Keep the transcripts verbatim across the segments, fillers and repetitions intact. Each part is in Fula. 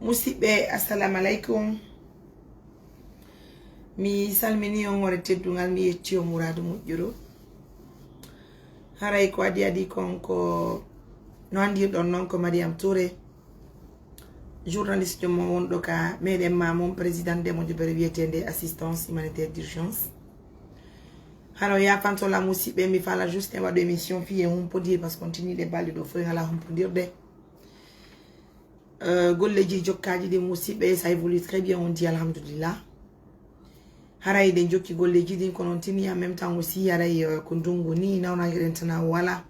Musidɓe, assalamu alaikum. Mi salmini on hoore teddungal, mi yetti on muraadu moƴƴuru. Haray ko adi adi kon ko no anndirɗon non ko Mariam Touré, journaliste mo wonɗo ka meɗen ma mon, président de mo jobere wiyeteende assistance humanitaire d'urgence. Hano yafanto la musidɓe, mi fala juste en waɗo émission fii e humpondir, parce que on tini ɗe balɗe ɗo fof en ala humpondirde. Euh, golleji jokkaaji ɗin musidɓe, ça évolue très bien, on dit alhamdulillah. Haray ɗen jokki golleji ɗin, kono on tini en même temps aussi, haray, euh, ko ndungu ni, nawnaaki ɗen tana wala.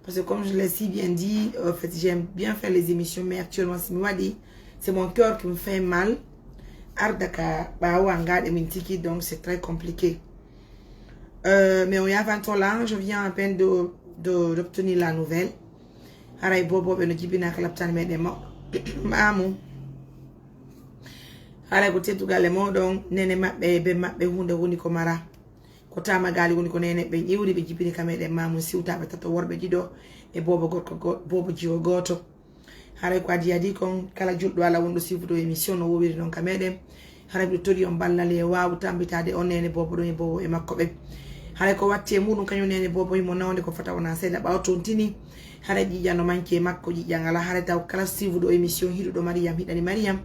Parce que comme je l'ai si bien dit, en fait, j'aime bien faire les émissions, mais actuellement, si mi waɗi, c'est mon cœur qui me fait mal. Arda ka ɓaawo an gaɗe min tigi, donc c'est très compliqué. Euh, mais on yafanto la, je viens à peine de, de, d'obtenir la nouvelle. Haray boboɓe no jibinaka laptan meɗen mawɗo. Mamu. Haray ko teddugal e moɗon, nene maɓɓe, be maɓɓe, hunde woni ko mara. Ko tamagali woni ko nene ɓe iwri, ɓe jibini ka meɗen mamu, siwtaɓe tato, worɓe ɗiɗo e bobo gorko go-, bobo jiwo goto. Haray ko adi adi kon, kala julɗo Alla wonɗo suivre ɗo émission no wowiri non ka meɗen. Haray miɗo tori on ballal e waawu tambitade on nene bobo ɗon e bobo e makko ɓen. Haray ko watti e muɗum kañum nene bobo himo nawde ko fota wona seeɗa ɓawo tontini. Haray ƴiƴan no manki e makko, ƴiƴan ala. Haray taw kala suivre ɗo émission hiɗuɗo Mariam, hiɗani Mariam.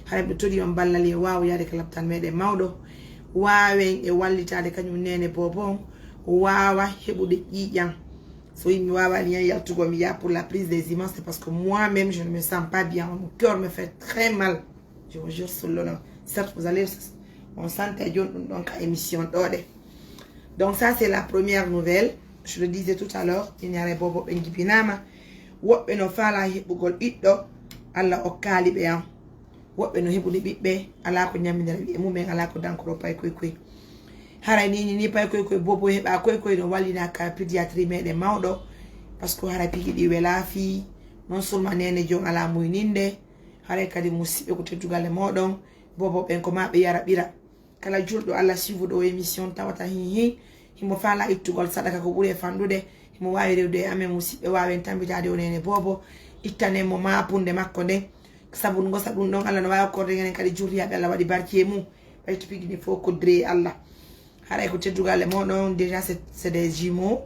Haray miɗo tori on ballal e waawu yaade ka laptan meɗen mawɗo. Waawen e wallitade kañum nene bobo on, waawa heɓude ƴiƴan. So yimɓe waawani yan yaltugol mi yaha pour la prise des images, c'est parce que moi-même je ne me sens pas bien, mon cœur me fait très mal. Je vous jure sur l'honneur. Certes, vous allez on sante joni ɗum ɗon ka émission ɗo ɗe. Donc ça c'est la première nouvelle. Je le disais tout à l'heure, ini haray bobo ɓe jibinama. Woɓɓe no faala heɓugol ɓiɗɗo, Alla okkaali ɓe an. Woɓɓe no heɓude ɓiɓɓe, ala ko ñamminira ɓiɓɓe mumen, ala ko dankoro pay koy koy. Haray ni, ni, ni pay koy koy bobo heɓa koy koy no wallina ka pédiatrie meɗen mawɗo. Parce que haray pigi ɗi wela fii, non seulement nene jon ala muyninde, haray kadi musidɓe ko teddugal e moɗon, bobo ɓen ko ma ɓe yara ɓira. Kala julɗo Alla suivre ɗo émission tawata hin hin, himo faala ittugol sadaka ko ɓuri e fanɗude, himo waawi rewde e amen musidɓe, waawen tambitade o nene bobo, ittanen mo mapunde makko nden. Sabu ngo sa ɗum ɗon Alla no waawi okkorde enen kadi jurriyaɓe Alla waɗi barki e mum. Ɓay to pigi ni fof ko dre Alla. Haray ko teddugal e moɗon, déjà c'est, c'est des jumeaux.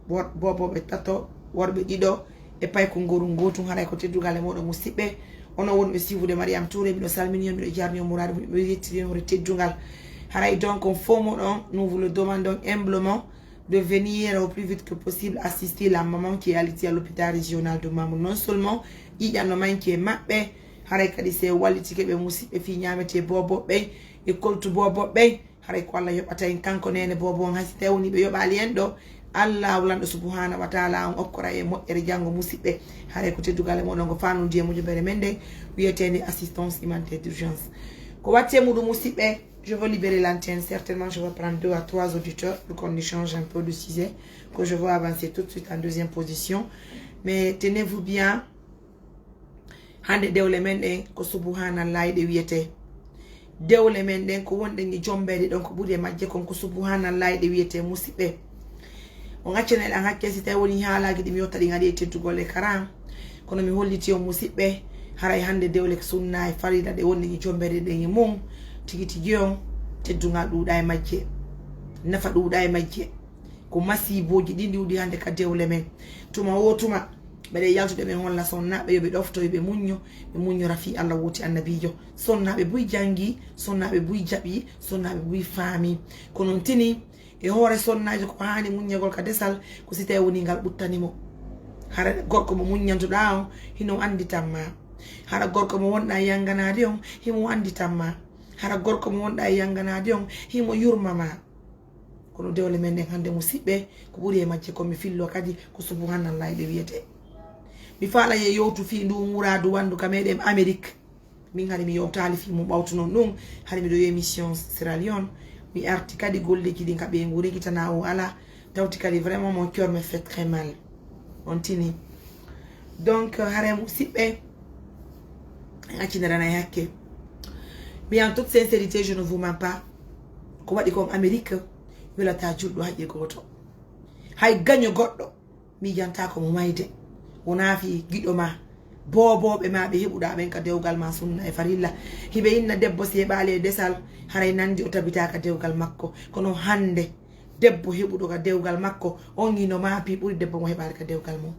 Wor-, boboɓe tato, worɓe ɗiɗo, e paykol ngorun ngotun. Haray ko teddugal e moɗon musidɓe. Onon wonɓe suivre Mariam Touré, miɗo salmini on, miɗo jarni on muraadu, miɗo yettiri on hoore teddungal. Haray donc on fof moɗon, nous vous le demandons humblement de venir au plus vite que possible assister la maman qui est alitée à l'hôpital régional de Mamour. Non seulement ƴiƴan no manki e maɓɓe, haray kadi se wallitike ɓe musidɓe fii ñaamete bobo ɓen e koltu bobo ɓen, haray ko Alla yoɓata en kanko nene bobo on. Hay si tawi woni ɓe yoɓali en ɗo, Alla lanɗo subhanahu wa taala on okkora e moƴƴere janngo musidɓe. Haray ko teddugal e moɗon ko fanudi e mujobere men nde wiyeteende assistance humanitaire d'urgence. Ko watti e muɗum musidɓe, je veux libérer l'antenne. Certainement, je vais prendre deux à trois auditeurs pour qu'on échange un peu de sujet que je veux avancer tout de suite en deuxième position. Mais tenez-vous bien, hannde dewle men ɗen ko subhanallahi ɗe wiyete. Dewle men ɗen ko wonɗen e jombeede ɗon ko ɓuri e majje kon ko subhanallahi ɗe wiyete musidɓe. On accane lan hakke si tawi woni haalaji ɗi mi yotta ɗi ngaɗi e teddugol e karan. Kono mi holliti on musidɓe, haray hannde dewle ko sunna e farida ɗe wonɗen e jombeede ɗen e mum. Tigi tigi on, teddungal ɗuuɗa e majje. Nafa ɗuuɗa e majje. Ko masiibooji ɗi ndiwdi hannde ka dewle men. Tuma o tuma, mbeɗe yaltude men holla sonnaaɓe yo ɓe ɗofto, yo ɓe muñño, ɓe muññora fii Alla wooti annabiijo. Sonnaaɓe buy janngi, sonnaaɓe buy jaɓi, sonnaaɓe buy faami. Kono on tini, e hoore sonnaajo ko haani muññagol ka desal, ko si tawi woni ngal ɓuttani mo. Hara gorko mo muññantoɗaa on, hino annditan ma. Hara gorko mo wonɗaa yannganaade on, himo annditan ma. Hara gorko mo wonɗaa e yannganaade on, himo yurma ma. Kono dewle men ɗen hannde musidɓe, ko ɓuri e majje kon mi fillo kadi ko subhanallahi ɗe wiyete. Mi faala ye yewtu fii ndu muraadu wanndu ka meɗen Amérique. Min hari mi yewtaali fii mum ɓawtu non ɗum, hari miɗo yo émission Sierra Leone. Mi arti kadi golleji ɗin ka ɓeyngu rigi tana o ala. Tawti kadi vraiment mon cœur me fait très mal. On tini. Donc, euh, haray musidɓe, en accinirana e hakke. Mais en toute sincérité, je ne vous mens pas. Ko waɗi kon Amérique, welata julɗo haqqe gooto. Hay gaño goɗɗo, miijantaako mo mayde. Wonaa fii giɗo ma, Boobooɓe ma ɓe heɓuɗa ɓen ka dewgal ma sunna e farilla. Hiɓe inna debbo si heɓaali e desal, haray nandi o tabitaaka dewgal makko. Kono hannde, debbo heɓuɗo ka dewgal makko, on hino maapi ɓuri debbo mo heɓaali ka dewgal mum.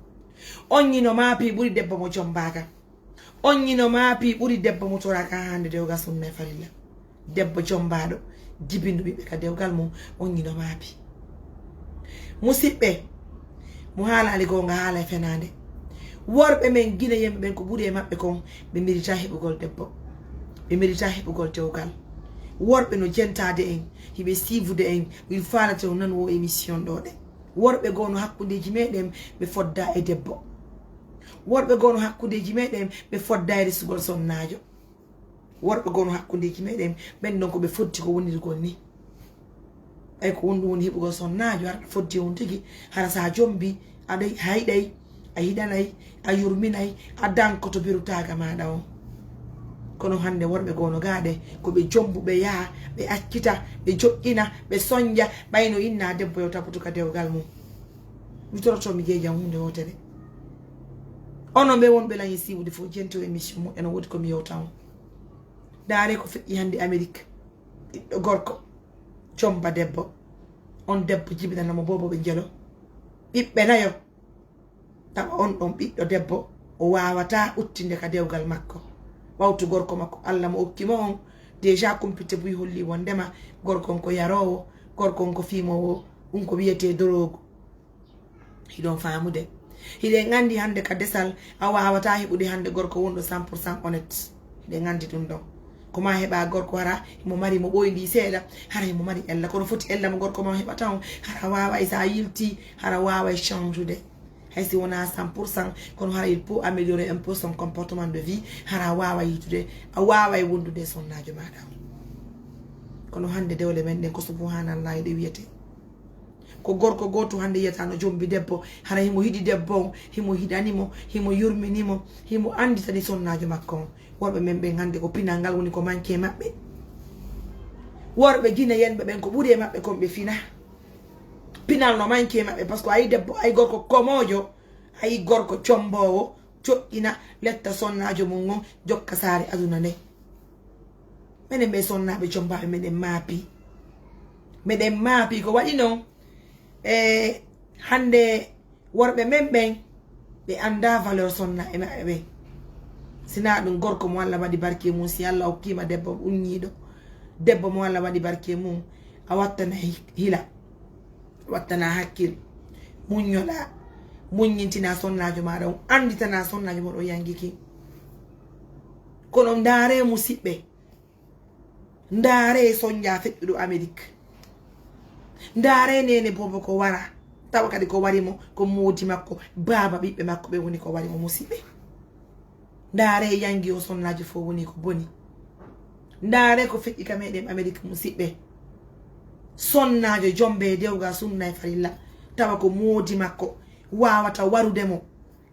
On hino maapi ɓuri debbo mo jombaaka. On hino maapi ɓuri debbo mo toraaka haa hannde dewgal sunna e farilla. Debbo jombaaɗo, jibinɗo ɓiɓɓe ka dewgal mum, on hino maapi. Musiɓɓe, mo haalaali goonga haala e fenaande. Worɓe men Gine yimɓe ɓen ko ɓuri e maɓɓe kon, ɓe mérita heɓugol debbo. Ɓe mérita heɓugol dewgal. Worɓe no jentaade en, hiɓe siivude en, il faalata o nanu o émission ɗo ɗe. Worɓe goo no hakkundeeji meɗen ɓe fodda e debbo. Worɓe goo no hakkundeeji meɗen ɓe fodda e resugol sonnaajo. Worɓe goo no hakkundeeji meɗen ɓen ɗon ko ɓe fotti ko wonirgol ni. Ɓay ko wonɗum woni heɓugol sonnaajo, hara ɓe fotti on tigi, hara sa jombi, aɗa hayɗay, a hiɗanay, a yurminay, a dankoto birutaaga maaɗa on. Kono hannde worɓe goo no gaaɗe, ko ɓe jombu, ɓe yaha, ɓe accita, ɓe joƴƴina, ɓe sonja, ɓay no inna debbo yo taputu ka dewgal mum. Mi toroto mi jeejam huunde wootere. Onon ɓe wonɓe lañi siiwude fof, jenti o émission moƴƴa, no woodi ko mi yewta on. Ndaare ko feƴƴi hannde Amérique. Ɓiɗɗo gorko, jomba debbo. On debbo jibinana mo boobo ɓe njelo. Ɓiɓɓe nayo. Tawa on ɗon ɓiɗɗo debbo, o waawataa uttinde ka dewgal makko. Wawtu gorko makko, Alla mo okki mo on, déjà kumpitte buy holli wondema gorko on ko yaroowo, gorko on ko fiimoowo, ɗum ko wiyetee doroogu. Hiɗon faamude? Hiɗen anndi hannde ka desal, a waawataa heɓude hannde gorko wonɗo cent pour cent honnête. Hiɗen anndi ɗum ɗon. Ko ma heɓa gorko hara himo mari mo ɓoyndi seeɗa, hara himo mari ella. Kono foti ella mo gorko ma heɓata on, hara waaway sa yilti, hara waaway change-ude. Hay si wonaa cent pour cent, kono hara il faut améliorer un peu son comportement de vie, hara waaway yitude, a waaway wondude e sonnaajo maaɗa on. Kono hannde dewle men ɗen ko subhanallahi ɗe wiyete. Ko gorko gooto hannde yiyata no jombi debbo, hara himo hiɗi debbo on, himo hiɗani mo, himo yurmini mo, himo annditani sonnaajo makko on. Worɓe men ɓen hannde ko pinal ngal woni ko manque e maɓɓe. Worɓe Gine yimɓe ɓen ko ɓuri e maɓɓe kon ɓe fina. Pinal no manque e maɓɓe, parce que ayi debbo, ayi gorko komoojo, ayi gorko comboowo, joƴƴina, letta sonnaajo mum on, jokka saare aduna nde. Menen ɓe sonnaaɓe jombaaɓe, meɗen maapi. Meɗen maapi ko waɗi non. E hannde worɓe men ɓen, ɓe annda valeur sonnaaɓe maɓɓe ɓen. Sinaa ɗum gorko mo Alla waɗi barke mum, si Alla okkiima debbo uññiiɗo, debbo mo Alla waɗi barke mum, a wattana hi-, hila, wattana hakkil, muññoɗa, muññintina sonnaajo maaɗa on, annditana sonnaajo moɗo yangiki. Kono ndaare musiɓɓe, ndaare sonja feƴƴuɗo Amérique. Ndaare neene boobo ko wara. Tawa kadi ko wari mo, ko moodi makko, baaba ɓiɓɓe makko ɓe woni ko wari mo musiɓɓe. Ndaare yangi o sonnaajo fof woni ko boni. Ndaare ko feƴƴi ka meɗen Amérique musiɓɓe. Sonnaajo jombe e dewga sunna e farilla. Tawa ko moodi makko wawata warude mo,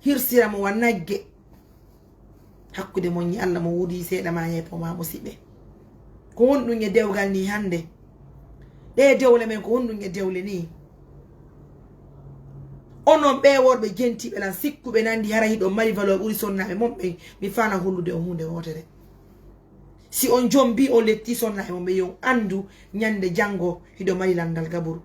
hirsira mo wa nagge. Hakkude moƴƴi Allah mo wuuri seeɗa ma yeepo ma musiɓɓe. Ko honɗum e dewgal ni hannde? Ɗe dewle men ko honɗum e dewle ni? Onon ɓe worɓe jentiiɓe lan sikkuɓe nandi hara hiɗon mari valeur ɓuri sonnaaɓe mon ɓen, mi fana hollude on huunde wootere. Si on jombi on letti sonnaaɓe mon ɓen, yo on anndu ñande janngo hiɗo mari lanndal gaburu.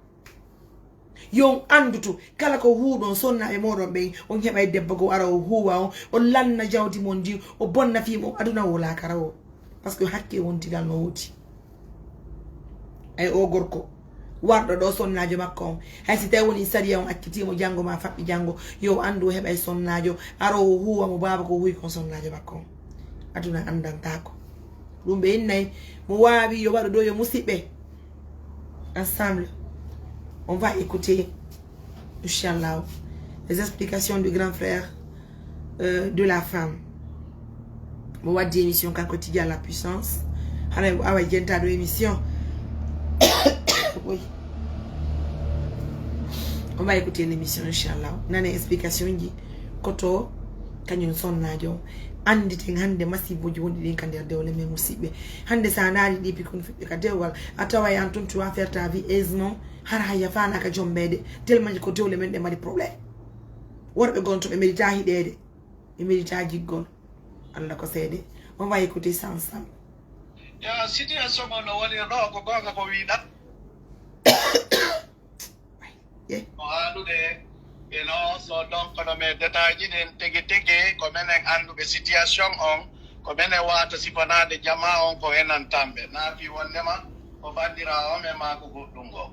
Yo on anndu to kala ko huuɗon sonnaaɓe mooɗon ɓen, on heɓay debbo goo ara o huuwa on, o lanna jawdi mon ndin, o bonna fii mon aduna o laakara o. Parce que hakke wontigal no woodi. Ay o gorko warɗo ɗo sonnaajo makko on, hay si tawi woni sariya on accitiimo janngo ma faɓɓi janngo, yo o anndu o heɓay sonnaajo, aroowo huuwa mo baaba ko huuwi kon sonnaajo makko on. Aduna anndantaako. Ɗum ɓe innay mo waawi yo waɗu ɗo yo musiɓɓe. Ensemble, on va écouter, inchallah, les explications du grand frère, euh, de la femme. Mo waddi émission kanko Tidiane la puissance. Hana o awa jentaɗo émission. Oui. On va écouter l'émission, inchallah. Nane explication ji koto kañum sonnaajo on. Annditen hannde masiibuuji wonɗi ɗin ka nder dewle men musiɓɓe. Hannde sa ndaari ɗi pikkun fiɓɓe ka dewgal, a taway an tun tu vas faire ta vie aisement, hara haya fana ka jombeede. Tellement ko dewle men ɗe mari problème. Worɓe gonto ɓe mérita hiɗeede. Mi médita jiggol. Allah ko seede. On va écouter ça ensemble. Ya, situation on no woni ɗo, ko gonga ko wiɗa. Ye. No haalude, you know, so donc no mais détail ji ɗin tigi tigi ko menen annduɓe situation on, ko menen wata sifanade jama on ko enan tambe. Nafi wondema ko bandira o men ma ko goɗɗum go.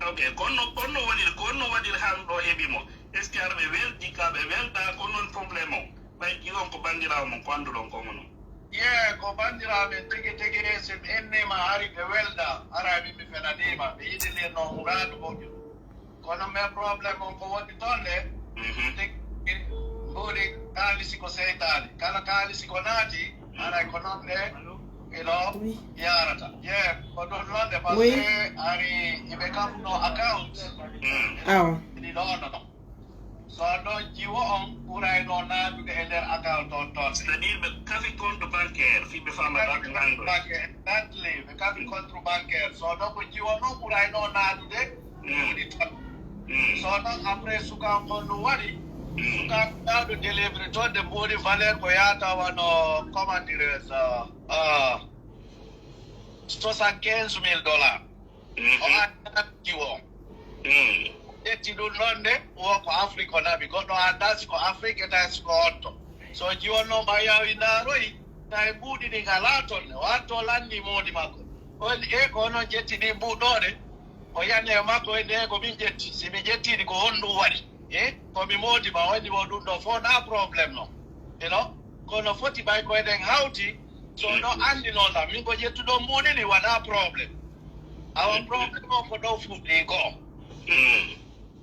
Ok, kono kono wonir kono waɗir han ɗo heɓi mo. Est ce que ara ɓe weldi ka ɓe welda ko non problème o? Ɓay jiwon ko bandirawo mon ko annduɗon ko mono. Ye, ko bandiraɓe tigi tigi, si mi innima hari ɓe welda, ara mi mi fenanima, ɓe yiɗi lirno muradu moƴƴo. Kono men problème on ko woni toon de, tigi mbuɗi kaalisi ko seytaane. Kala kaalisi ko naati, aray ko noon de ino yarata. Ye, ko ɗum noon de, parce que ari iɓe kafuno account. Awa. Ɗi ɗo no. So no jiwo on ɓurayno naadude e nder account on toon. C'est-à-dire ɓe kafi compte bancaire, fii ɓe faama ɗaɓe nganndo. Exactly, ɓe kafi compte bancaire. So no ko jiwo noon ɓurayno naadude, ɗuuɗi toon. So noon après suka on kon ɗum waɗi, suka on naaɗo délivrer toon de mboɗi valeur ko yaata wano, comment dirais-je, soixante quinze mille dollars. O anndaa jiwo on. Ƴetti ɗum noon de, wo ko Afrique o naɓi. Goɗɗo anndaa si ko Afrique e tawi si ko on to. So jiwo on noon ɓa yawi ndaaroyi, tawi mbuuɗi ɗi ngalaa toon ne. Watto lanndi moodi makko. O wi'i e ko onon ƴetti ɗi mbuuɗ ɗo de. O yani e makko e nde ko min ƴetti. Si mi ƴettiɗi ko honɗum waɗi? E ko mi moodi ma woni wo ɗum ɗo fof na problème no. You know? Kono foti ɓay ko eɗen hawti so no anndi noon ɗam min ko ƴettuɗo mbuuɗi ni wona problème. Awa problème o ko ɗo fuɗɗi ko.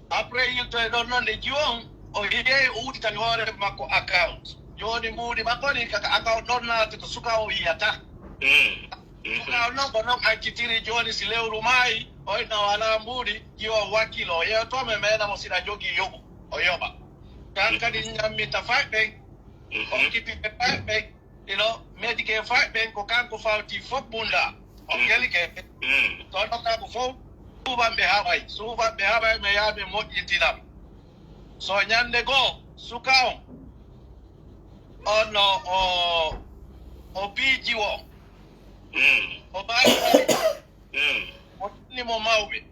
Après yiltoye ɗon noon nde jiwo on o yiɗe o uditani hoore makko account. Jooni mbuuɗi makko ni kaka account ɗon naati ko suka o yiyata. Suka on noon ko noon accitiri jooni si lewru maayi o inna o alaa mbuuɗi jiwo on wakkilo o yeewto me meena mo siɗa jogii yoɓu o yoɓa. Kan kadi ñamminta fayɓe. Occupé fayɓe. Ino médiqué fayɓe ko kanko fawti fof bunda. O kelike. So ɗokka ko fof suuban ɓe haɓay suuban ɓe haɓay mi yaami moƴƴintinam. So ñande goo suka on on no o o piiji o o mbawi o yenni mo mawɓe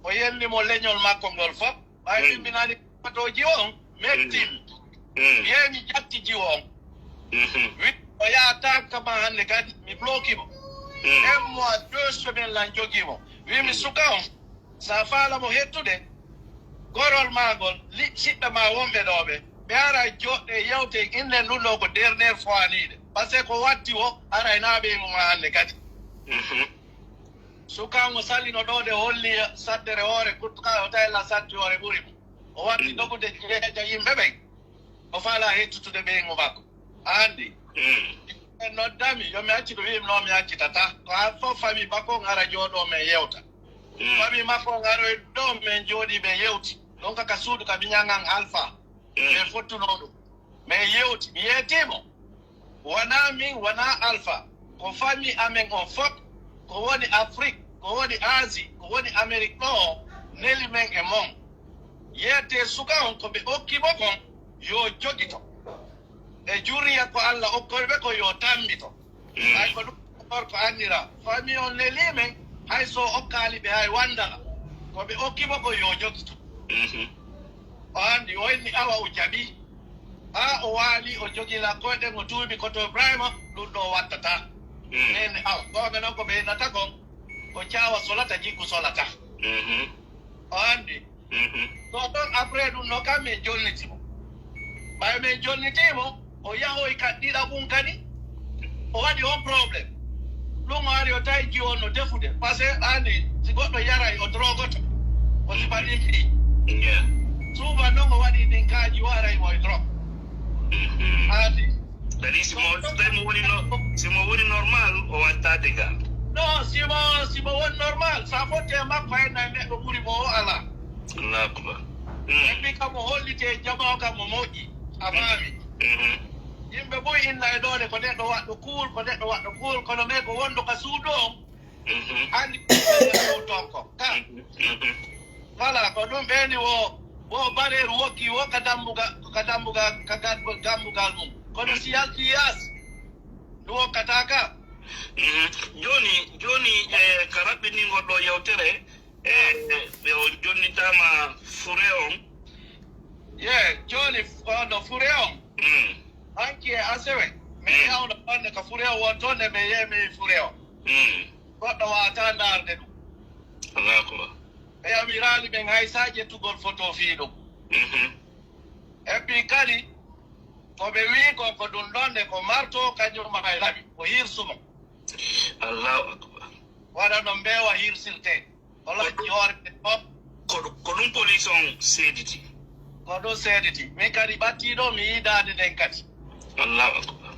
o yenni mo leñol makko ngol fof. Ɓay min mi nani photoji on mettin. Yeemi jatti jiwo on. Wi o yaha tanka ma hannde kadi mi bloki mo. Un mois deux semaine lan jogi mo. Wi mi suka on sa faala mo hettude gorol ma ngol siɓɓe ma wonɓe ɗo ɓe ɓe ara joɗɗe yewte innen ɗum ɗo ko dernière fois ni de parce que ko watti o aray na ɓeygu ma hannde kadi. Suka on o salino ɗo de holli saddere hoore kuttuka o tawi la satti hoore ɓuri mo. O watti dogude jeeja yimɓe ɓen. O faala hettutude ɓeyngu makko. A anndi? Ɓe noddami yo mi accitu wi'im no mi accitata. Ko an fof famille makko on ara jooɗoo men yewta. Famille makko on aroy ɗo men jooɗii ɓe yewti. Ɗon kaka suudu ka miñan an Alpha. Ɓe fottunoo ɗum. Min yewti, mi yeetii mo. Wonaa min, wonaa Alfa. Ko famii amen on fop, ko woni Afrik, ko woni Azi, ko woni Amerik ɗoo, neli men e mon. Yeetee suka on ko ɓe okki mo kon, yo jogito. E juriya ko Alla okkoy ɓe kon, yo tammbito. Hay ko ɗum gorko anndiraa. Famii on nelii men, hay so okkaali ɓe hay wanndala. Ko ɓe okki mo kon, yo jogito. O anndi, o inni awa o jaɓii. Haa o waali, o jogii lakkoy ɗen, o tuubi koto Ibrahima, ɗum ɗoo wattataa. Ɓeen awa, gooɓe noon ko ɓe innata kon, ko caawa solata, jikku solata. O anndi. So ɗon après ɗum ɗo kam min jonniti mo. Ɓay min jonnitii mo, o yahoy ka ɗiɗaɓum kadi, o waɗi on problème. Ɗum o ari o tawi jiwo no defude. Parce que anndi si goɗɗo yaray o drogoto, o siɓanii mbi. Suuba noon o waɗi ɗin kaaji o aray mo e drog. Anndi. Kadi si mo tawi mo woni no si mo woni normal o watta dega. Non, si mo si mo woni normal, sa fotte e makko hay nay neɗɗo ɓuri mo o alaa. Allahu akbar. Min kam o holliti e jamaa o kam mo moƴƴi. A faami? Yimɓe buy inna e ɗoone ko neɗɗo waɗɗo kuul, ko neɗɗo waɗɗo kuul, kono mais ko wonɗo ka suudu on. Anndi ko suudu on ko. Ka. Voilà, ko ɗum ɓeeni wo Wo bareeru wokki wo ka dambugal, ka dambugal, ka gambugal mum. Kono si yalti yaas, ndu wokkata ka. Joni, joni e ka raɓɓiningol ɗo yewtere, e ɓe o jonnitama fure on. Ye, joni ono fure on. Hanki e asewe, mi yawno wonde ka fure on won toon, nde mi yeemi fure on. Goɗɗo wata ndaarde ɗum. Allahu akbar. Ɓe yamiraali ɓen hay sa ƴettugol foto fii ɗum. Eppi kadi, ko ɓe wii kon ko ɗum ɗon nde ko marto kañum ma e laɓi, ko hirsumo. Allahu akbar. Waɗa no mbeewa hirsirte. O lacci hoore nde fof. Ko ɗum police on seediti. Ko ɗum seediti. Min kadi ɓattii ɗo mi yiidaade nden kadi. Allahu akbar.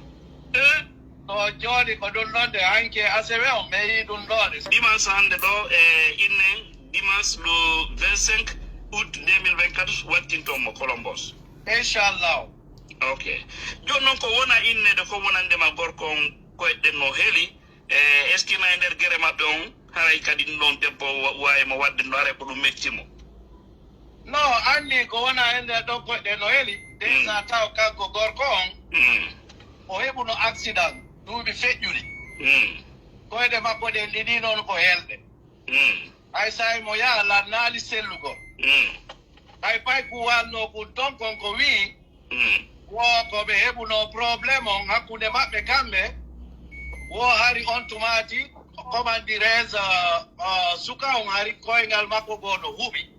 So jooɗi ko ɗum ɗon de hanke asewe on ɓe yii ɗum ɗo de. Dimanche hannde ɗo e innen dimanche le vingt-cinq août deux mille vingt-quatre wattinton mo Colombos. Inchallahu. Ok. Jooni noon ko wona innede ko wonande ma gorko on koyɗen no heli e eskina e nder gere maɓɓe on haray kadi ɗum ɗon debbo waawi mo waɗde no haray ko ɗum metti mo. No anndi ko wona e nder ɗon koyɗe no heli déjà taw kanko gorko on o heɓuno accident duuɓi feƴƴuɗi. Koyɗe makko ɗen ɗiɗi noon ko helde. Hay sa mo yaha lannaali sellugol. Hay pay ku walno kun ton kon ko wii wo ko ɓe heɓuno problème on hakkunde maɓɓe kamɓe. Wo hari on tumaati comment dirais-je, suka on hari koyngal makko goo no huɓi.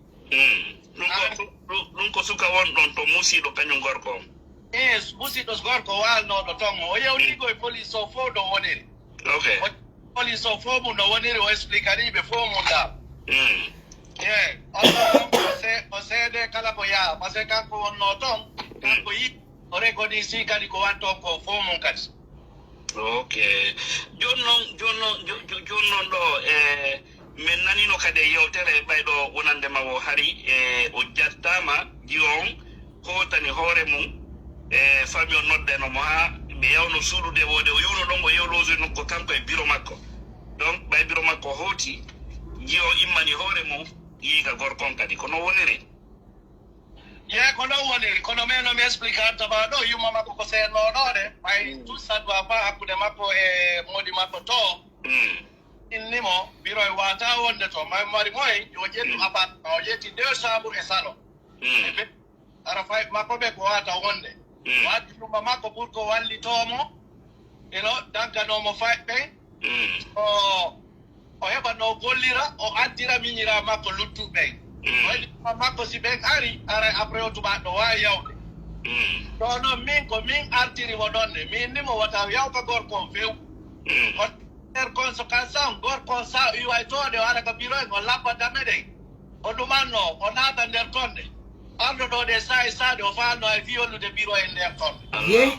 Ɗum ko suka won ɗon to musiiɗo kañum gorko on. E musiiɗo gorko waalnooɗo ton o yewti ko e police o fof no woniri. Ok. Police o fof mum no woniri o expliquer ɓe fof mum ɗa. E on ɗon ko seede kala ko yaha par ce que kanko wonno ton kanko yi o reconnaîtri kadi ko watton ko fof mum kadi. Ok. Jooni noon jooni noon jooni noon ɗo e min nanino kadi e yewtere ɓayɗo wonande ma o hari e o jattaama jiyo on hootani hoore mum e famille o noddano mo haa ɓe yawno suuɗude woode o yuwno ɗon o yewloosoyno ko kanko e biro makko. Donc ɓay biro makko hooti jiyo immani hoore mum yiiga gorko on kadi ko noon woniri. Yee ko ɗon woniri kono min no mi expliquer taba ɗo yumma makko ko seennooɗo de ɓay tout ça doit pas hakkunde makko e moodi makko to inni mo biro e wata wonde to may mari moy yo ƴettu appartement o ƴetti deux chambre e salon. Ara fay makko ɓe ko wata wonde waɗi yumma makko pour ko wallitomo ino dagganomo fay ɓen o o heɓa no gollira o addira miñira makko luttuɓe ɓen. Wayli makko si ɓen ari aray après o tubaɗo wawi yawde. Ɗo noon min ko min artiri mo ɗon ne min nimo wata yawka gorko on few. Nder conséquence on gorko on sa iway toɗe o ara ka biro en o labba dame ɗen o ɗumanno o naata nder tonde arɗo ɗo ɗe sa e saɗe o falno ay fiyollude biro en nder tonde. Ye.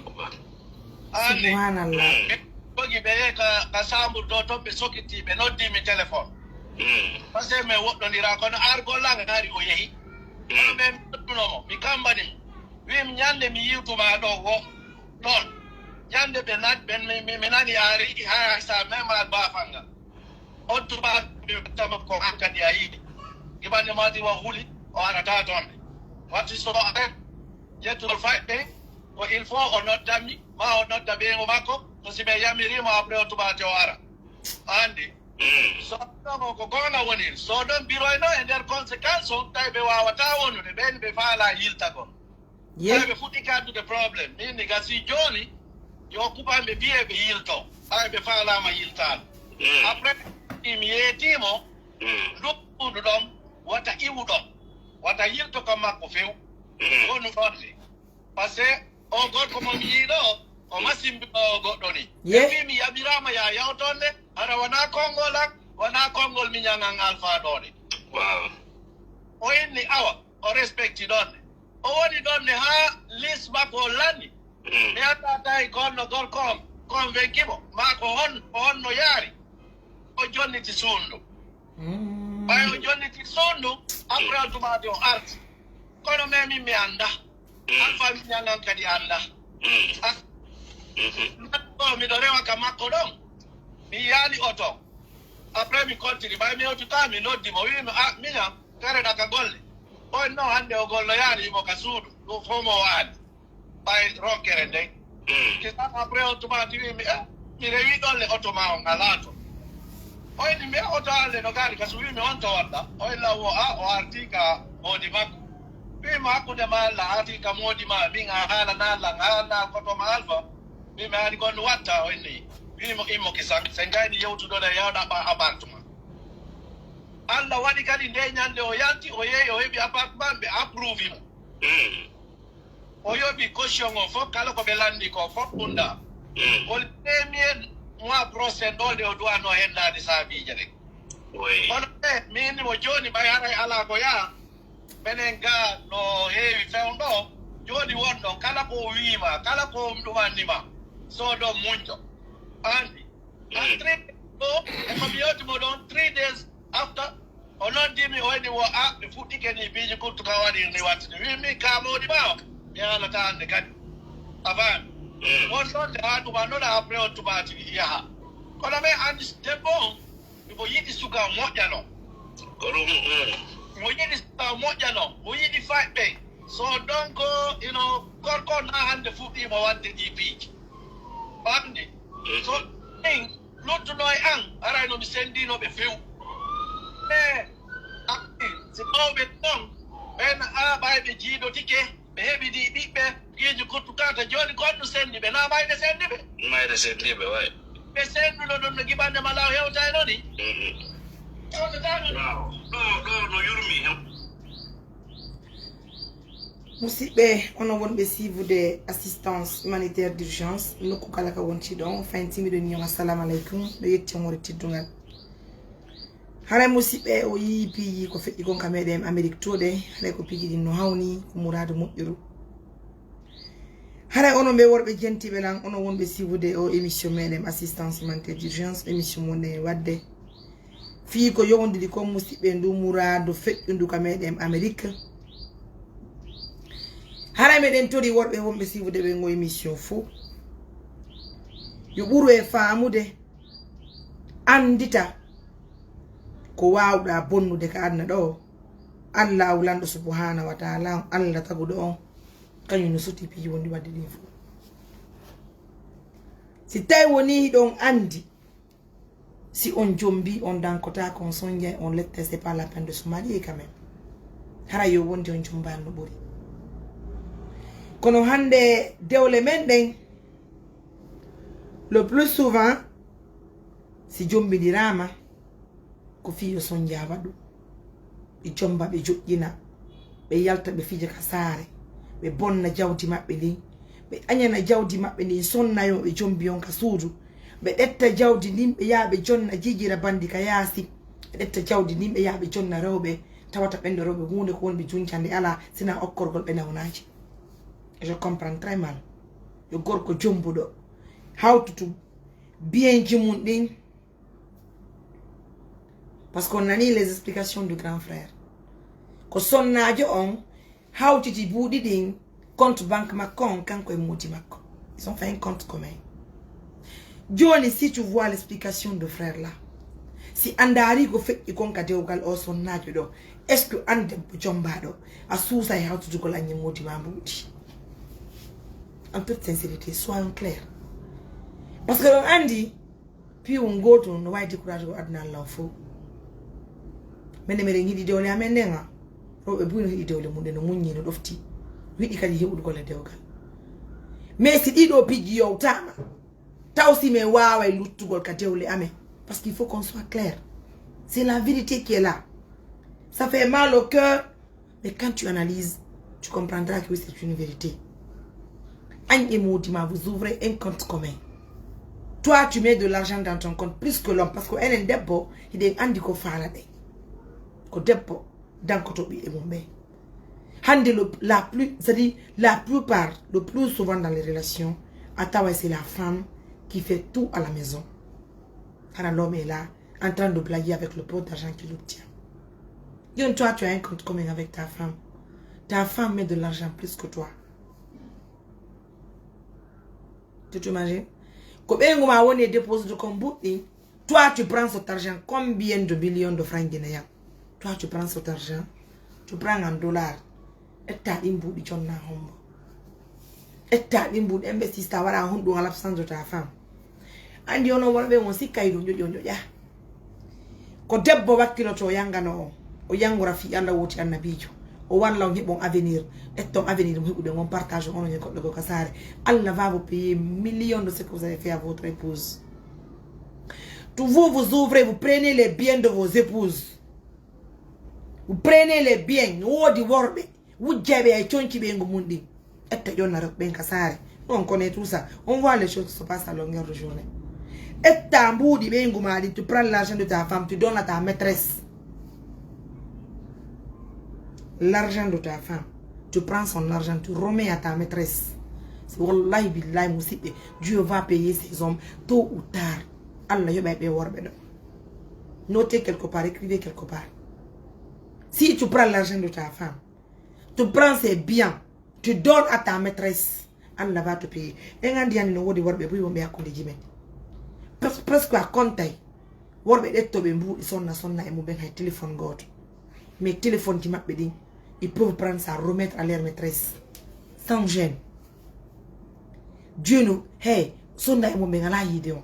Anni Subhanallah. Ɓe jogi ɓe yehi ka ka sambur ɗo ton ɓe sokiti ɓe noddimi téléphone. Parce que min woɗɗondira kono argol lan hari o yehi. Kono min mi noddunomo mi kambanimo wimi ñande mi yiwtuma ɗo wo ɗon. Ñande ɓe nat ɓe mi nani ari ha sa même al bafanga. On tuma mi wattama ko hankadi a yiɗi. Gibande mati wa huli o arata ton. Watti so are yettugol fayɓe ko il faut o noddammi ma o nodda ɓeyngu makko ko si ɓe yamirimo après o tubate o ara. Andi so ɗon ko gonga woni so ɗon biroyno e nder conséquence on tawi ɓe wawata wonude ɓen ɓe faala yiltagol. Tawi ɓe fuɗɗi kaddude problème min ni gasi joni yo kubanɓe biye ɓe yilto. Ay ɓe faalama yiltano après mi yeetimo ndu ɗon wata iwu ɗon wata yilto kam makko few. Wonu ɗonde parce que o gorko mo mi yiiɗo o masimbiɗo goɗɗo ni. Ye. Wi mi yamirama ya yawtonde hara wona konngol an wona konngol miñan an alfaɗoɗe. Waaw. O inni awa o respecti ɗonne o woni ɗonne ha lis makko o lanni. Mi anda tawi ko honno gorko on convainki mo ma ko hon ko honno yaari. O jonniti suundu ɓay o jonniti suundu après o tumaade o arti. Kono mais min mi anda alfa miñan an kadi anda. Ɗo miɗo rewa ka makko ɗon mi yaali oto. Après mi continue ɓay mi hewti ka mi noddi mo wimi a miñan kareɗa ka golle. On no hannde o golloyaani, imo ka suudu, ɗum fof mo waali. Ɓay rokkere nden. Kisa après on tuma ti wi mi, eh, mi rewi ɗon le oto ma on alaa to. Oyni mi oto an le no gari ka so wi mi on to walla. Oy law o a o arti ka moodi makko. Wi mo hakkunde ma Allah arti ka moodi ma min a haala na Allah haala koto ma alfa. Wi mi haali kon watta oyni. Wi mo immo kisan sen gayni yewtudo le yawɗa ɓa appartement. Allah waɗi kadi nde ñande o yalti o yehi o heɓi appartement ɓe approuve mo. O yoɓi caution o fof kala ko ɓe lanndi ko fof ɓunda. Ko le premier mois prochain ɗo nde o duwano hendaade saabiije ɗen. Kono e min mo jooni ɓay haray alaa ko yaha. Menen ga no heewi fewndo jooni won ɗon kala ko o wiima kala ko ɗumannima soodon muñjo. Anndi. An three days ɗo e ko mi yewti mo ɗon three days after. O noddii mi o wayni wo a ɓe fuɗɗike ni piiji kuttu ka waɗir ni wattini wi min ka mawɗi ma o mi haalata hannde kadi. A faami? Won ɗon nde haa tuma noon après on tumaati yaha. Kono min anndi debbo on imo yiɗi suka moƴƴano. Mo yiɗi suka moƴƴano mo yiɗi fayɓe. So donc ino gorko na hannde fuɗɗiimo waɗde ɗi piiji. Famde? So min luttuno e an arayno mi sendino ɓe few. E si mawɓe ɗon ɓen aɓay ɓe jiidotike ɓe heɓidi ɓiɓɓe piiji kuttukata jooni konno sendi ɓe na mayde sendi ɓe. Mayde sendi ɓe way. Ɓe senduno ɗon no giɓande ma law hewtayno ni. Ɗo ɗo no yurmi hem. Musidɓe, onon wonɓe siivude assistance humanitaire d'urgence nokku kala ka wonti ɗon, fayintimiɗo ni on assalamu aleykum, ɗo yetti on wore teddungal. Haray musidɓe, o yii piiji ko feƴƴi kon ka meɗen Amérique to ɗe, haray ko piiji ɗin no hawni ko muraadu moƴƴuru. Haray onon ɓe worɓe jentiɓe lan, onon wonɓe siivude o émission meɗen assistance humanitaire d'urgence, émission mon ɗen e wadde fii ko yowndiri kon musidɓe ndu muraadu feƴƴundu ka meɗen Amérique. Haray meɗen tori worɓe wonɓe siivude ɓe ngo émission fuu yo ɓuru e faamude anndita ko waawɗa bonnude ka aduna ɗo. Allahu lanɗo subhanahu wa taala on Allah taguɗo on kañum no soti piiji wondi wadde ɗin fuu. Si tawi woni hiɗon anndi si on jombi on dankotako on sonjay on lette c'est pas la peine de se marier quand même. Hara yo wondi on jombani no ɓuri. Kono hannde dewle men ɗen le plus souvent si jombindirama ko fii yo sonja waɗu. Ɓe jomba ɓe joƴƴina ɓe yalta ɓe fija ka saare ɓe bonna jawdi maɓɓe ndin. Ɓe añana jawdi maɓɓe ndin sonnayo ɓe jombi on ka suudu. Ɓe ɗetta jawdi ndin ɓe yaha ɓe jonna jijira bandi ka yaasi. Ɓe ɗetta jawdi ndin ɓe yaha ɓe jonna rewɓe tawata ɓenɗo rewɓe huunde ko woni ɓe juncande ala sina okkorgol ɓe nawnaji. Je comprends très mal. Yo gorko jombuɗo hawtutu biyenji mum ɗin. Parce que on nani les explications du grand frère ko sonnajo on hawtiti buuɗi ɗin compte banque makko on kanko e moodi makko ils ont fait un compte commun. Joni si tu vois l'explication de frère là si a ndaari ko feƴƴi kon ka dewgal o sonnajo ɗo est ce que an debbo jombaɗo a suusa e hawtitugol añi moodi ma mbuuɗi? En toute sincérité soyons clair. Parce que ɗon andi piiwol ngol tun no wawi découragé ko aduna allah o fof. Minen miɗen yiɗi dewle amen nden a rewɓe buy no yiɗi dewle mum ɗe no muññi no ɗofti yiɗi kadi heɓude golle dewgal. Mais si ɗiɗo piiji yowtama taw si min waway luttugol ka dewle amen parce qu'il faut qu'on soit clair. C'est la vérité qui est là. Ça fait mal au cœur. Mais quand tu analyses tu comprendras que oui c'est une vérité. Agne moodi ma vous ouvrez un compte commun. Toi tu mets de l'argent dans ton compte plus que l'homme parce que enen debbo hiɗen andi ko faalaɗen. Ko debbo dankoto ɓiɓɓe mum ɓen. Hande le la plus c'est à dire la plupart le plus souvent dans les relations a tawa c'est la femme qui fait tout à la maison. Hara l'homme est là en train de blaguer avec le peu d'argent qu'il obtient. Yon toi tu as un compte commun avec ta femme. Ta femme met de l'argent plus que toi. Tu t'imagines? Ko ɓeyngu ma woni e dépose de compte buɗɗi. Toi tu prends cet argent combien de millions de francs guinéens? Toi tu prends cet argent Tu prends en dollar. Etta ɗin mbuuɗi jonna hombo. Etta ɗin mbuuɗi investista waɗa honɗum à l'absence de ta femme. Andi onon worɓe on sikkay ɗum ƴoƴo ƴoƴa. Ko debbo wakkiloto o yangano on. O yangora fi Allah woti annabijo. O walla on heɓon avenir. Etton avenir mo heɓuɗen on partage onon e goɗɗo go ka saare. Allah va vous payer millions de ce que vous avez fait à votre épouse. Tout vous vous ouvrez, vous prenez les biens de vos épouses. Vous prenez les biens. No woodi worɓe wujjayɓe ay conci ɓeyngu mum ɗin. Etta ƴonna rewɓe ɓen ka saare. On connaît tout ça. On voit les choses qui se passent à longueur de journée. Etta mbuuɗi ɓeyngu ma ɗin, tu prends l'argent de ta femme, tu donnes à ta maîtresse. L'argent de ta femme, tu prends son argent, tu remets à ta maîtresse. Si wallahi billahi musiɓɓe, Dieu va payer ces hommes tôt ou tard. Allah yoɓay ɓe worɓe ɗo. Notez quelque part, écrivez quelque part. Si tu prends l'argent de ta femme, tu prends ses biens, tu donnes à ta maîtresse, Allah va te payer. En andi yani no woodi worɓe buy wonɓe hakkundeji men. Pres- presque a comptay. Worɓe ɗettoɓe mbuuɗi sonna sonna e mum ɓen hay téléphone gooto. Mais téléphone ji maɓɓe ɗin, ils peuvent prendre ça, remettre à leur maîtresse. Sans gêne. Dieu no, hey, sonna e mum ɓen alaa yiide on.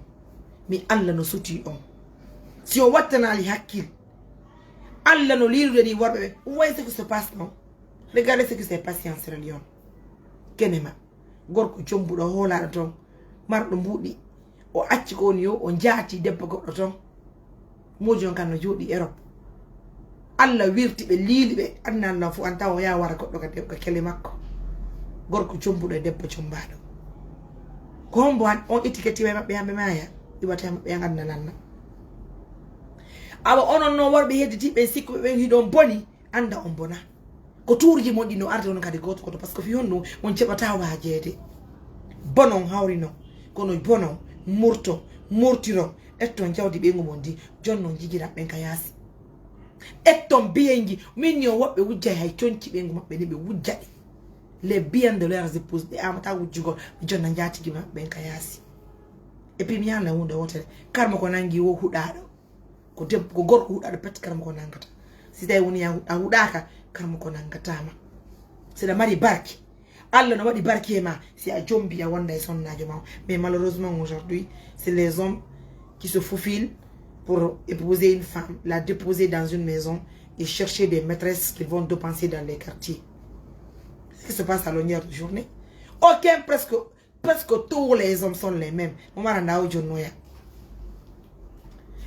Mais Allah no suti on. Si o wattanaali hakkil, Allah no liirude ni worɓe ɓe. Vous voyez ce qui se passe, non? Regardez ce qui s'est passé en Sierra Leone. Kenema. Gorko jombuɗo hoolaɗo ton. Marɗo mbuuɗi. O acci ko woni yo o jaati debbo goɗɗo ton. Moodi on kan no jooɗi Europe. Allah wirti ɓe liili ɓe. Anna Allah fu an tawa o yaa wara goɗɗo ka debbo ka kele makko. Gorko jombuɗo e debbo jombaɗo. Ko hombo an on étiquette iwa e maɓɓe hamɓe maaya. Iwata e maɓɓe an adna lanna. Awa onon non worɓe hedditiɓe sikkuɓe ɓen hiɗon boni. Anda on bona. Ko tuuruji mon ɗi no arde on kadi goto goto, parce que fi honɗum on ceɓata waajeede. Bonon hawrinon, kono bonon murto, murtiron, etton jawdi ɓeyngu mon ndi, jonnon jigiran ɓen ka yaasi. Etton biyenji, min yo woɓɓe wujjay hay conci ɓeyngu maɓɓe ni ɓe wujjay. Les biens de leurs épouses, ɓe amata wujjugol, ɓe jonna njaatigi maɓɓe ɓen ka yaasi. Et puis mi yalla hunde wotere, karma ko nangi wo huɗaɗo. Ko debbo, ko gorko huɗaɗo pet karma ko nangata. Si tawi woni a hu- a huɗaka, karma ko nangatama. Seɗa mari barke. Allah no waɗi barke e ma si a jombi a wonda e sonnajo ma. Mais malheureusement aujourd'hui, c'est les hommes qui se faufilent pour épouser une femme, la déposer dans une maison et chercher des maîtresses qu'ils vont dépenser dans les quartiers. Ce qui se passe à longueur de journée. Aucun presque Presque tous les hommes sont les mêmes. Mo mara ndaw jonnoya.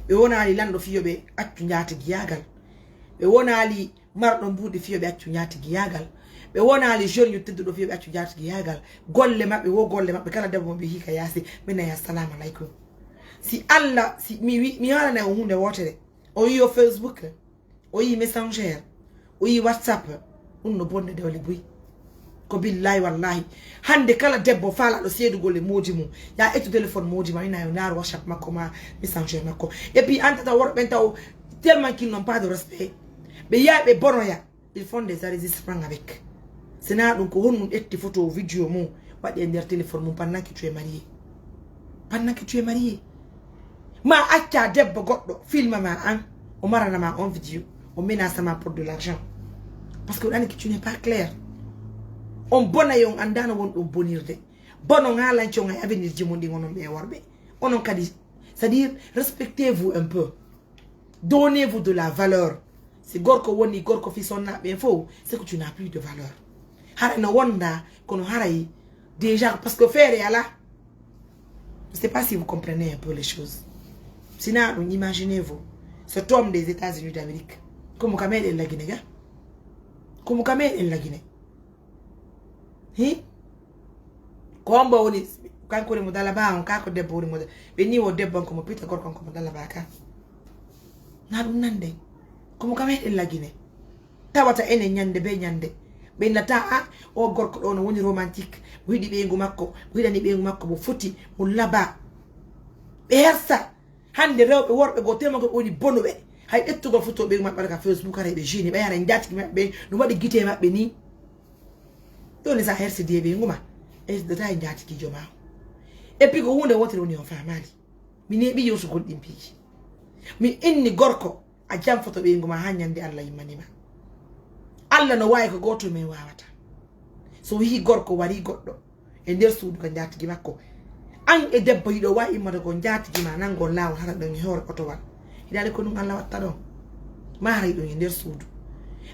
Ɓe wonaali lanɗo fiyo ɓe accu njaatigi yaagal. Ɓe wonaali marɗo mbuuɗi fiyo ɓe accu njaatigi yaagal. Ɓe wonaali jeune yo tedduɗo fiyo ɓe accu njaatigi yaagal. Golle maɓɓe wo golle maɓɓe kala debbo mo ɓe hika yaasi ɓe naya assalamu alaikum. Si Allah si mi wi mi haalana o hunde wotere. O yiyo Facebook. O yi messenger, o yi whatsapp. Ɗum no bonde dewle buy. Ko billahi wallahi. Hande kala debbo faalaɗo seedugol e moodi mum, ya ettu téléphone moodi ma ina yo ndaaru whatsapp makko ma messenger makko. Et puis an tata worɓe ɓen taw tellement qu'ils n'ont pas de respect. Ɓe yaha ɓe bonoya. Ils font des enregistrements avec. Sina ɗum ko honɗum ƴetti photo vidéo mum waɗi e nder téléphone mum pendant que tu es marié. Pendant que tu es marié. Ma acca debbo goɗɗo filma ma an, o marana ma on vidéo, o menace ma pour de l'argent. Parce que on a que tu n'es pas clair. On bona yon andano won ɗum bonirde. Bono ngalanci on e avenir ji mon ɗin onon ɓe worɓe. Onon kadi, c'est-à-dire, respectez-vous un peu. Donnez-vous de la valeur. Si gorko woni gorko fi sonnaɓe fof, c'est que tu n'as plus de valeur. Haray no wonda kono haray déjà parce que feere ala. Je sais pas si vous comprenez un peu les choses. Sina ɗum, imaginez-vous, cet homme des États-Unis d'Amérique, komo ka meɗen lagine ga. Komo ka meɗen lagine. Hi? Ko hombo woni? Kanko woni mo dalaba on ka ko debbo woni mo da- ɓe ni o debbo on ko mo pita gorko on ko mo dalaba ka. Na ɗum nande. Komo ka meɗen lagine. Tawata enen ñande be ñande ɓe nata a o gorko ɗo no woni romantique, mo yiɗi ɓeyngu makko, mo yiɗani ɓeyngu makko, mo foti mo laba. Ɓe hersa. Hande rewɓe worɓe goo temo ko woni bonuɓe. Hay ƴettugol foto ɓeyngu maɓɓe ka Facebook haray ɓe jini ɓe haray njatigi maɓɓe no waɗi gite maɓɓe ni. Ɗoni sa hersidi e ɓeyngu ma ƴettidata e njatigijo ma. Et puis ko hunde wotere woni on famali. Mi neeɓi yewtugol ɗin piiji. Mi inni gorko a jam foto ɓeyngu ma ha ñande Allah yimmanima. Allah no waawi, ko gooto men waawata. So wii gorko warii goɗɗo e nder suudu ka njaatigi makko, an e debbo hiɗo waawi immata ko njaatigi ma nanngol laawol hara ɗon e hoore otowal. Hiɗa anndi ko ɗum Allah watta ɗon? Maaray ɗon e nder suudu.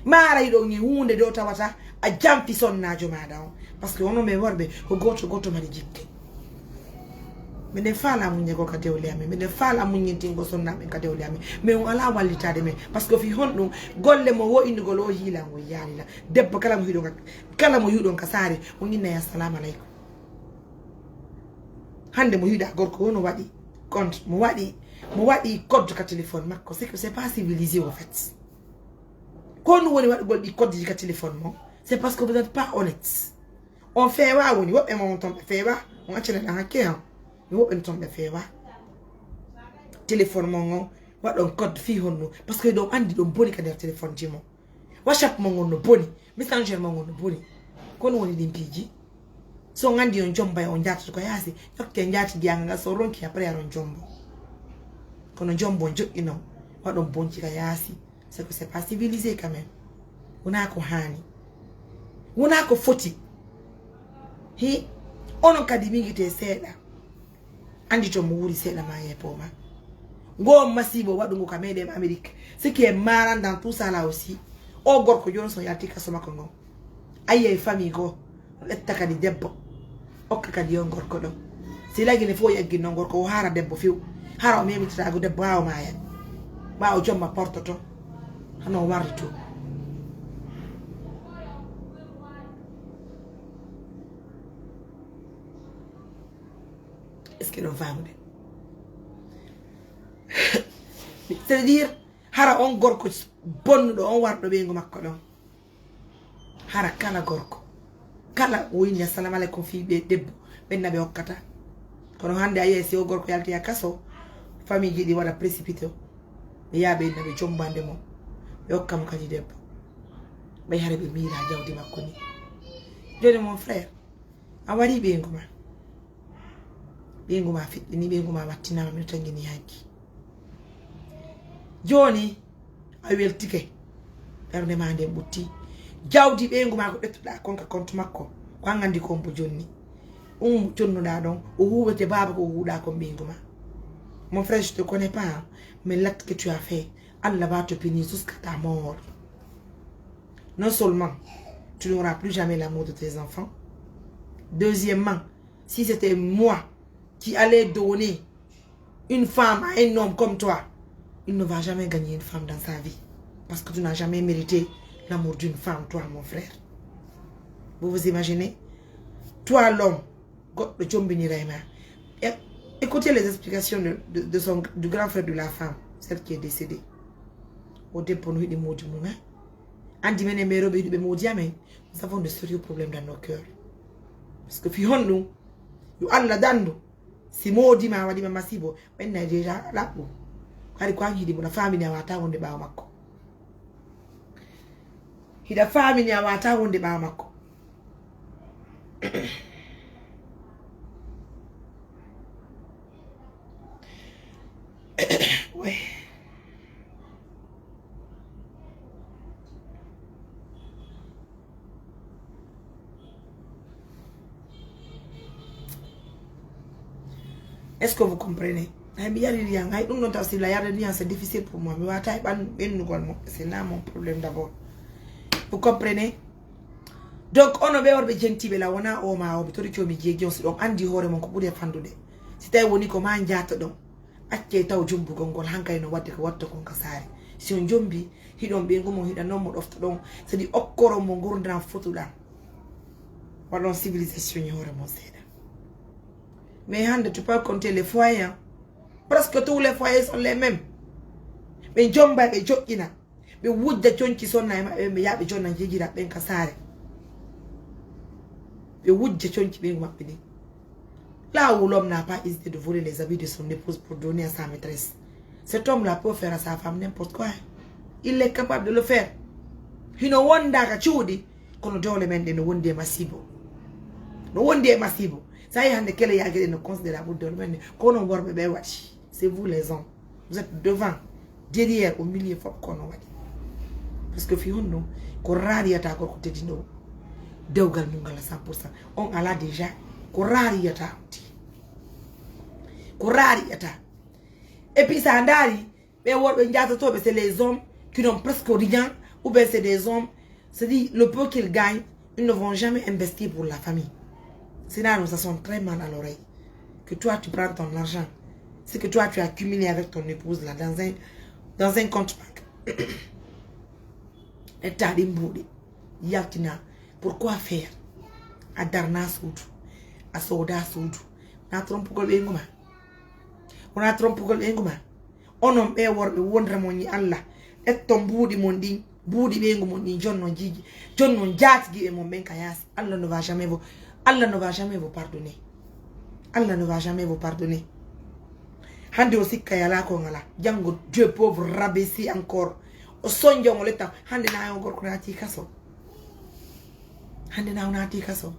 Maaray ɗon e huunde ɗo tawata a jamfi sonnaajo maaɗa on. Parce que onon men worɓe ko gooto gooto mari jikke. Miɗen faala muññegol ka dewle amen. Miɗen faala muññintingol sonnaaɓe ka dewle amen. Mais on alaa wallitaade men. Parce que fii honɗum golle mo wo'inugol o hiilangol yaalila. Debbo kala mo hiɗon ka, kala mo hiɗon ka saare, on innay assalamu aleykum. Hannde mo hiɗa gorko o no waɗi compte, mo waɗi, mo waɗi code ka téléphone makko. C'est que c'est pas civilisé au fait. Ko ɗum woni waɗugol ɗi code ji ka téléphone mo? C'est parce que vous n'êtes pas honnête. On feewa woni, woɓɓe mo on ton ɓe feewa, on accana ɗan hakke han. Mi woɓɓe ton ɓe feewa. Téléphone mo on, waɗon code fii honno? Parce que ɗon anndi ɗon boni ka nder téléphone ji mo. WhatsApp mo ngon no boni, Messenger mo ngon no boni. Ko ɗum woni ɗin piiji. So on anndi on jombay, on njaatoto ko yaasi, yokke njaati giyaanga ngal, so ronki après aron jombo. Kono jombo on joƴƴino, waɗon bonci ka yaasi. C'est que c'est pas civilisé quand même. Wonaa ko haani. Wonaa ko foti. Hi, onon kadi miijitee seeɗa. Anndi to mo wuuri seeɗa ma yeepo ma. Ngo masiibo waɗungo ka meɗen Amérique. Ce qui est marrant dans tout ça là aussi, o gorko jooni so yalti kaso makko ngon, a yiyay famille goo no ƴetta kadi debbo, okka kadi on gorko ɗon. Si lagine fof yagginno on gorko o haara debbo few, hara o memitata ko debbo haa o maaya. Ɓaawo jomma portoto hano o warri to. Est-ce que ɗon faamude? C'est-à-dire, hara on gorko bonnuɗo on warɗo ɓeyngu makko ɗon, hara kala gorko, kala o inni assalamu aleykum fii ɓe debbo, ɓenna ɓe okkata. Kono hannde a yiyay si o gorko yalti a kaso, famille ji ɗi waɗa précipité, ɓe yaha ɓe inna ɓe jombande mo, ɓe okka mo kadi debbo. Ɓay hara ɓe miila jawdi makko ni. Jooni mon frère, a warii ɓeyngu ma. Ɓeyngu ma fiɗɗini, ɓeyngu ma wattinaama, mino tangini hanki. Jooni a weltike, ɓernde ma nden ɓutti. Jawdi ɓeyngu ma ko ƴettuɗaa kon ka compte makko, ko an anndi ko on mbo jonni. On jonnuɗaa ɗon, o huuwete baaba ko huuɗaa kon ɓeyngu ma. Mon frère, je te connais pas, hein, mais l'acte que tu as fait, Allah va te punir jusqu'à ta mort. Non seulement tu n'auras plus jamais l'amour de tes enfants, deuxièmement, si c'était moi qui allais donner une femme à un homme comme toi, il ne va jamais gagner une femme dans sa vie. Parce que tu n'as jamais mérité l'amour d'une femme, toi, mon frère. Vous vous imaginez? Toi, l'homme, goɗɗo jombiniray ma. É-, écoutez les explications de, de, de son, du grand frère de la femme, celle qui est décédée. O debbo no yiɗi moodi mum, hein? Anndi menen ɓe rewɓe yiɗuɓe moodi amen, nous avons de sérieux problèmes dans nos cœurs. Parce que fii honɗum? Yo Allah dandu. Si moodi ma waɗi ma masiibo, ɓenna déjà laɓɓu. Hari ko an hiɗi mo, na faamini a wata wonde ɓaawo makko. Hiɗa faamini a wata wonde ɓaawo makko. Ouais. Est-ce que vous comprenez? Hay mi yariri yan, hay ɗum ɗon taw sila yarde ndiyan c'est difficile pour moi. Mi wata e ɓan ɓennugol mo, c'est là mon problème d'abord. Vous comprenez? Donc onon ɓe worɓe jentiɓe la, wona o ma o mi tori comi jeegi on, si ɗon andi hoore mon ko ɓuri e fandude. Si tawi woni ko ma njaato ɗon, accey taw jumbugol ngol hankay no wadde ko watta kon ka saare. Si on jombi, hiɗon ɓeyngu mon, hiɗa non mo ɗofta ɗon, c'est-à-dire okkoron mo ngurndan fotuɗan. Waɗon civilisation e hoore mon seeɗa. Mais hannde tu peux compter les foyers, hein. Presque tous les foyers sont les mêmes. Ɓe jomba, ɓe joƴƴina. Ɓe wujja conci sonna e maɓɓe, ɓe yaha ɓe jonna jejira ɓen ka saare. Ɓe wujja conci ɓeyngu maɓɓe ɗin. Là où l'homme n'a pas hésité de voler les habits de son épouse pour donner à sa maîtresse, cet homme-là peut faire à sa femme n'importe quoi. Il est capable de le faire. Hino wonda ka cuuɗi, kono dowle men ɗe no wondi e masiibo. No wondi e masiibo. Sa yi hannde kele yaage ɗe no considérable dowle men ɗe. Kono worɓe ɓe waɗi. C'est vous les hommes. Vous êtes devant, derrière, au milieu, fof ko no waɗi. Parce que fi honno ko rariyata gorko teddinowo dewgal mum ngal à cent pour cent. On ala déjà ko rariyata on ti. Ko rariyata. Et puis sa ndaari ɓe worɓe njatotoɓe c'est les hommes qui n'ont presque rien, ou bien c'est des hommes, c'est-à-dire le peu qu'ils gagnent, ils ne vont jamais investir pour la famille. Sinon ça sonne très mal à l'oreille que toi tu prends ton argent, ce que toi tu as accumulé avec ton épouse là dans un, dans un compte banque. Etta ɗin mbuuɗi yaltina. Pourquoi faire? A darna suudu, a sooda suudu. Na trompugol ɓeyngu ma. Wona trompugol ɓeyngu ma. Onon ɓe worɓe wondre mon ñi Allah, ƴetton mbuuɗi mon ɗin, mbuuɗi ɓeyngu mon ɗin, jonnon jiji, jonnon jaatigi e mon ɓen ka yaasi. Allah ne va jamais vous, Allah ne va jamais vous pardonner. Allah ne va jamais vous pardonner. Hande o sikka yala ko ngala, jango Dieu pauvre rabaisser encore. O sonjo mo letta, hande na o gorko naati kaso. Hande na o naati kaso.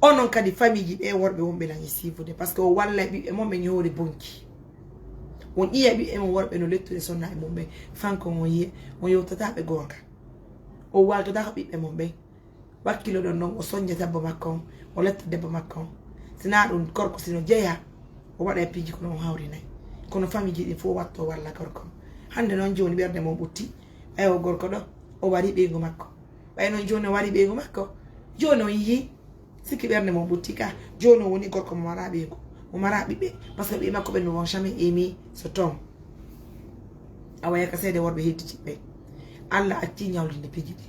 Onon kadi famille ji ɓe worɓe wonɓe lan e siifude, parce que o walla e ɓiɓɓe mon ɓe ñoori bonki. On iya ɓiɓɓe mon worɓe no lettude sonna e mum ɓe, fanko on yiye, on yewtata ɓe goonga. O waltata ko ɓiɓɓe mon ɓen. Wakkilo ɗon ɗon, o sonja debbo makko on, o letta debbo makko on. Sina ɗum gorko sino jeya, o waɗa e piiji kono o hawrinay. Kono famille ji ɗin fof watto walla gorko on. Hande noon jooni ɓernde mon ɓutti, ɓay o gorko ɗo, o wari ɓeygu makko. Ɓay noon jooni o wari ɓeygu makko, jooni o yiyi, sikki ɓernde mon ɓutti ka, jooni o woni gorko mo mara ɓeygu, mo mara ɓiɓɓe, parce que ɓiɓɓe makko ɓen no won jamais aimé ce homme. Awa yaka seede worɓe hedditi ɓe. Allah acci ñawlinde piiji ɗi.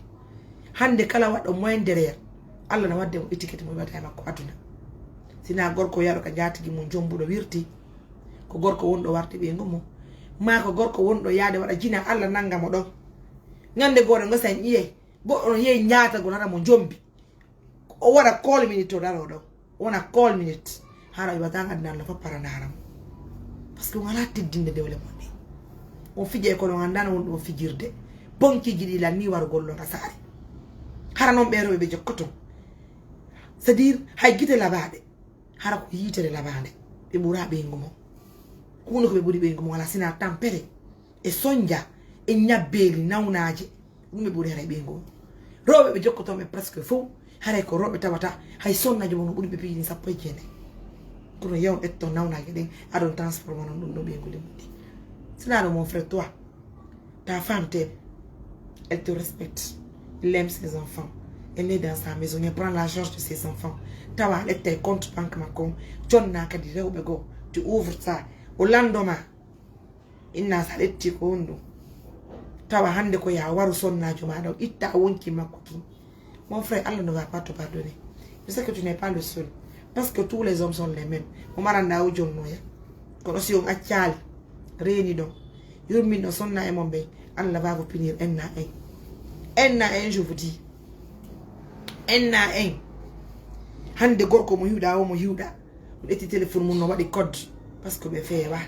Hande kala waɗɗo moyen derrière, Allah na wadde mo étiquette mo waɗata e makko aduna. Sina gorko yaɗo ka jaatigi mum jombuɗo wirti, ko gorko wonɗo warde ɓeygu mum, ma ko gorko wonɗo yaade waɗa jina Allah nanga mo ɗon. Ñande goore ngo sen ƴiyey, goɗɗo no yehi ñaatagol hara mo jombi. O waɗa kol minute o daro ɗon. O wona kol minute. Hara o iwata aduna Allah fof para ndara mo. Parce que on ala teddinde dewle mon ɗin. On fija e kono on andano wonɗo on fijirde. Bonkiji ɗi lanni warugol ɗon ka saare. Hara noon ɓe rewɓe ɓe jokkoton. C'est-à-dire hay gite labaɗe. Hara ko yitere labaɗe. Ɓe ɓura ɓeygu mo. Kuno ko ɓe ɓuri ɓeygu mo wala sina tampere. E sonja, e ñabbeeli, nawnaaje. Ɗum ɓe ɓuri haray ɓeygu. Rewɓe ɓe jokkoton ɓe presque fof, haray ko rewɓe tawata, hay sonnajo mon no ɓuri ɓe piiji ɗin sappo e jeenayi. Kono yaw ƴetton nawnaaje ɗen, aɗon transforma non ɗum ɗo ɓeygu le muɗɗi. Sina ɗum mon frère toi, ta femme t'aime, elle te respecte, elle aime ses enfants, elle est dans sa maison, elle prend la charge de ses enfants. Tawa a ƴettay compte banque makko on, jonna kadi rewɓe goo, tu ouvre ça, o lanndo ma. Inna sa ƴetti ko honɗum? Tawa hande ko ya waru sonnajo ma ɗon, itta wonki makko kin. Mon frère, Allah ne va pas te pardonner. Je sais que tu n'es pas le seul. Parce que tous les hommes sont les mêmes. Mo maranda o jonnoya. Kono si on accali, reeni ɗon, yurmin ɗon sonna e mon ɓen, Allah va vous punir, enna en. Enna en, je vous dis. Enna en. Hande gorko mo hiwɗa o mo hiwɗa, on ƴetti téléphone mum no waɗi code. Parce que ɓe feewa.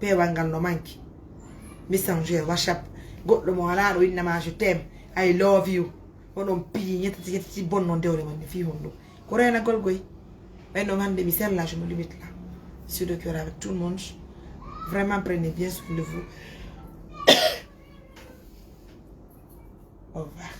Peewal ngal no manki. Messenger, WhatsApp. Goɗɗo mo alaa ɗo innama je t'aime, I love you. Oɗon piyi ñetati ñetati bonno dewle mon ne fii honɗum? Ko reenagol goy. Ɓay noon hande mi sella, je me limite là. Sur le cœur avec tout le monde. Vraiment prenez bien soin de vous. Au revoir.